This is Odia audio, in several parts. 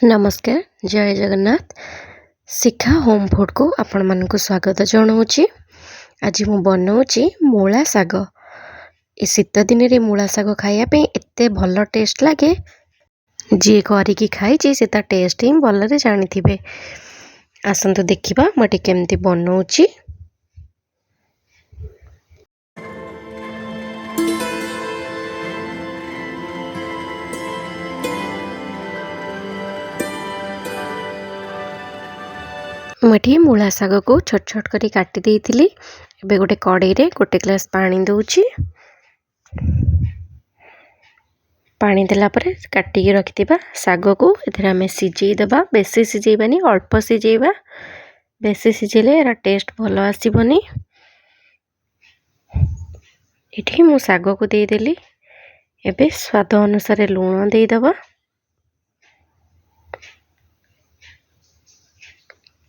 ନମସ୍କାର, ଜୟ ଜଗନ୍ନାଥ। ଶିଖା ହୋମ୍ ଫୁଡ଼କୁ ଆପଣମାନଙ୍କୁ ସ୍ୱାଗତ ଜଣାଉଛି। ଆଜି ମୁଁ ବନାଉଛି ମୂଳା ଶାଗ। ଏ ଶୀତ ଦିନରେ ମୂଳା ଶାଗ ଖାଇବା ପାଇଁ ଏତେ ଭଲ ଟେଷ୍ଟ ଲାଗେ, ଯିଏ କରିକି ଖାଇଛି ସେ ତା ଟେଷ୍ଟ ହିଁ ଭଲରେ ଜାଣିଥିବେ। ଆସନ୍ତୁ ଦେଖିବା ମୁଁ ଏଠି କେମିତି ବନାଉଛି। ମୁଁ ଏଠି ମୂଳା ଶାଗକୁ ଛୋଟ ଛୋଟ କରି କାଟି ଦେଇଥିଲି। ଏବେ ଗୋଟେ କଡ଼େଇରେ ଗୋଟେ ଗ୍ଲାସ୍ ପାଣି ଦେଉଛି। ପାଣି ଦେଲା ପରେ କାଟିକି ରଖିଥିବା ଶାଗକୁ ଏଥିରେ ଆମେ ସିଝେଇ ଦେବା। ବେଶୀ ସିଝେଇବାନି, ଅଳ୍ପ ସିଝେଇବା। ବେଶୀ ସିଝେଇଲେ ଏହାର ଟେଷ୍ଟ ଭଲ ଆସିବନି। ଏଠି ମୁଁ ଶାଗକୁ ଦେଇଦେଲି। ଏବେ ସ୍ୱାଦ ଅନୁସାରେ ଲୁଣ ଦେଇଦେବା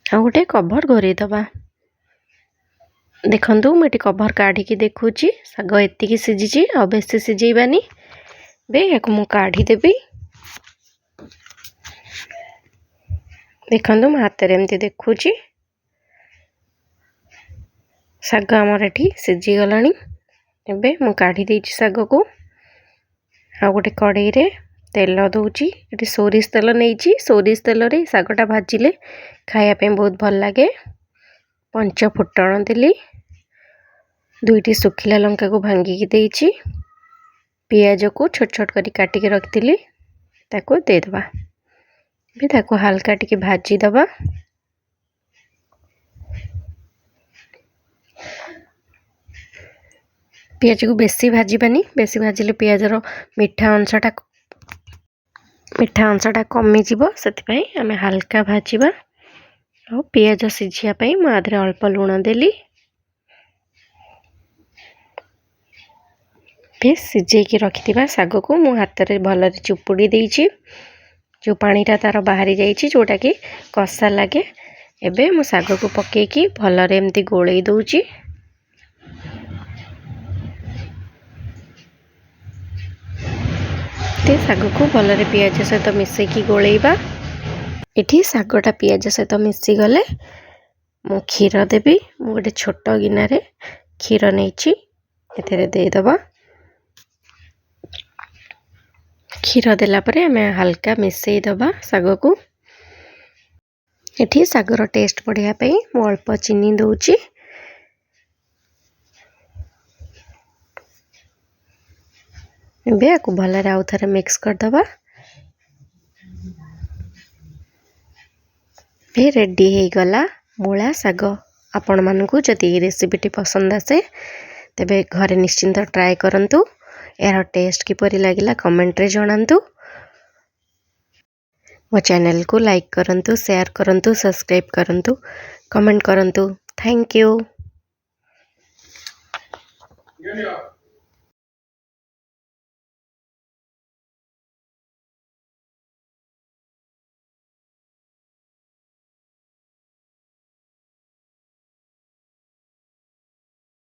ଆଉ ଗୋଟେ କଭର୍ ଘୋରେଇ ଦେବା। ଦେଖନ୍ତୁ, ମୁଁ ଏଠି କଭର୍ କାଢ଼ିକି ଦେଖୁଛି, ଶାଗ ଏତିକି ସିଝିଛି, ଆଉ ବେଶୀ ସିଝେଇବାନି। ଏବେ ୟାକୁ ମୁଁ କାଢ଼ିଦେବି। ଦେଖନ୍ତୁ, ମୁଁ ହାତରେ ଏମିତି ଦେଖୁଛି, ଶାଗ ଆମର ଏଠି ସିଝିଗଲାଣି। ଏବେ ମୁଁ କାଢ଼ି ଦେଇଛି ଶାଗକୁ। ଆଉ ଗୋଟେ କଡ଼େଇରେ ତେଲ ଦେଉଛି। ଏଠି ସୋରିଷ ତେଲ ନେଇଛି। ସୋରିଷ ତେଲରେ ଶାଗଟା ଭାଜିଲେ ଖାଇବା ପାଇଁ ବହୁତ ଭଲ ଲାଗେ। ପଞ୍ଚ ଫୁଟଣ ଦେଲି, ଦୁଇଟି ଶୁଖିଲା ଲଙ୍କାକୁ ଭାଙ୍ଗିକି ଦେଇଛି, ପିଆଜକୁ ଛୋଟ ଛୋଟ କରି କାଟିକି ରଖିଥିଲି ତାକୁ ଦେଇଦେବା। ଏବେ ତାକୁ ହାଲକା ଟିକେ ଭାଜିଦେବା। ପିଆଜକୁ ବେଶୀ ଭାଜିବାନି, ବେଶୀ ଭାଜିଲେ ପିଆଜର ମିଠା ଅଂଶଟା କମିଯିବ, ସେଥିପାଇଁ ଆମେ ହାଲକା ଭାଜିବା। ଆଉ ପିଆଜ ସିଝିବା ପାଇଁ ମୁଁ ଆ ଦେହରେ ଅଳ୍ପ ଲୁଣ ଦେଲି। ଏବେ ସିଝେଇକି ରଖିଥିବା ଶାଗକୁ ମୁଁ ହାତରେ ଭଲରେ ଚିପୁଡ଼ି ଦେଇଛି। ଯେଉଁ ପାଣିଟା ତା'ର ବାହାରି ଯାଇଛି, ଯେଉଁଟାକି କଷା ଲାଗେ। ଏବେ ମୁଁ ଶାଗକୁ ପକାଇକି ଭଲରେ ଏମିତି ଗୋଳେଇ ଦେଉଛି। ଶାଗକୁ ଭଲରେ ପିଆଜ ସହିତ ମିଶାଇକି ଗୋଳେଇବା। ଏଠି ଶାଗଟା ପିଆଜ ସହିତ ମିଶିଗଲେ ମୁଁ କ୍ଷୀର ଦେବି। ମୁଁ ଗୋଟେ ଛୋଟ ଗିନାରେ କ୍ଷୀର ନେଇଛି, ଏଥିରେ ଦେଇଦେବା। କ୍ଷୀର ଦେଲା ପରେ ଆମେ ହାଲକା ମିଶାଇ ଦେବା ଶାଗକୁ। ଏଠି ଶାଗର ଟେଷ୍ଟ ବଢ଼ିବା ପାଇଁ ମୁଁ ଅଳ୍ପ ଚିନି ଦେଉଛି। ଏବେ ୟାକୁ ଭଲରେ ଆଉ ଥରେ ମିକ୍ସ କରିଦେବା। ଏବେ ରେଡ଼ି ହେଇଗଲା ମୂଳା ଶାଗ। ଆପଣମାନଙ୍କୁ ଯଦି ଏହି ରେସିପିଟି ପସନ୍ଦ ଆସେ, ତେବେ ଘରେ ନିଶ୍ଚିନ୍ତ ଟ୍ରାଏ କରନ୍ତୁ। ଏହାର ଟେଷ୍ଟ କିପରି ଲାଗିଲା କମେଣ୍ଟରେ ଜଣାନ୍ତୁ। ମୋ ଚ୍ୟାନେଲକୁ ଲାଇକ୍ କରନ୍ତୁ, ସେୟାର କରନ୍ତୁ, ସବସ୍କ୍ରାଇବ୍ କରନ୍ତୁ, କମେଣ୍ଟ କରନ୍ତୁ। Thank you.